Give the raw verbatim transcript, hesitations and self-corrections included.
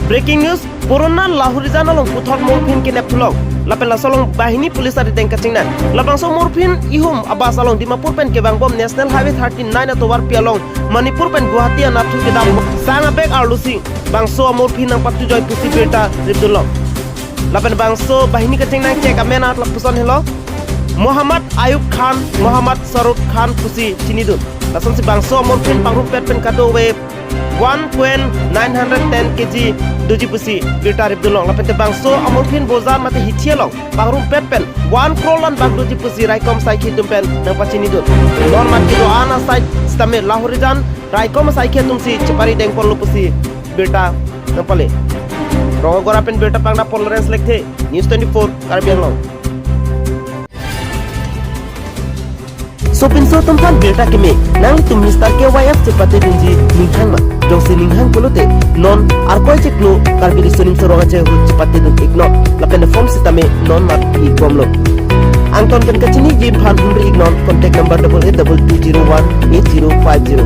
Breaking news, Purana Lahorijan along puthot morphin kidnap thulong. Lapen laso along banghini police arideng kachingnang. Labangso morphin ihum abus along Dimapur pen kevangbom National Highway thirty-nine atovarpi along Manipur pen Guwahati anatthu kedam sang abag arlosi bangso amorphin nangpatujoi pusi birta ripdunlong. Lapen bangso banghini kachingnang chek amen at lapuson helo Muhammad Ayub Khan, Muhammad Saruk Khan pusi chinidun. Lasonsi bangso amorphin pangrumpet pen kadokave one point nine hundred ten K G doji pusi birta ripdunlong. Lapen te bangso amorphin bojar mate hithi along pangrumpet pen one crore an bak doji pusi raikom saikhi atum pen nangpachinidun. Non mat kedo-an asai sitame Lahorijan raikom saikhi atumsi chepari dengponlo pusi birta nangpale. Rongagora pen birta pangdapon Lawrence Lekthe, News twenty-four, Karbi Anglong. Sopinso atum aphan birta keme, nanglitum Mister K Y F chepatedunji ninghang ma? Jongsi ninghang pulote non Arkoi chiklo Karbi Riso Nimso Rong Aje ahut chepatedun iknon. Lapen form sitame non mat ikbomlo. Angton pen kachiniji aphan humri iknon, contact number double eight double two zero one eight zero five zero.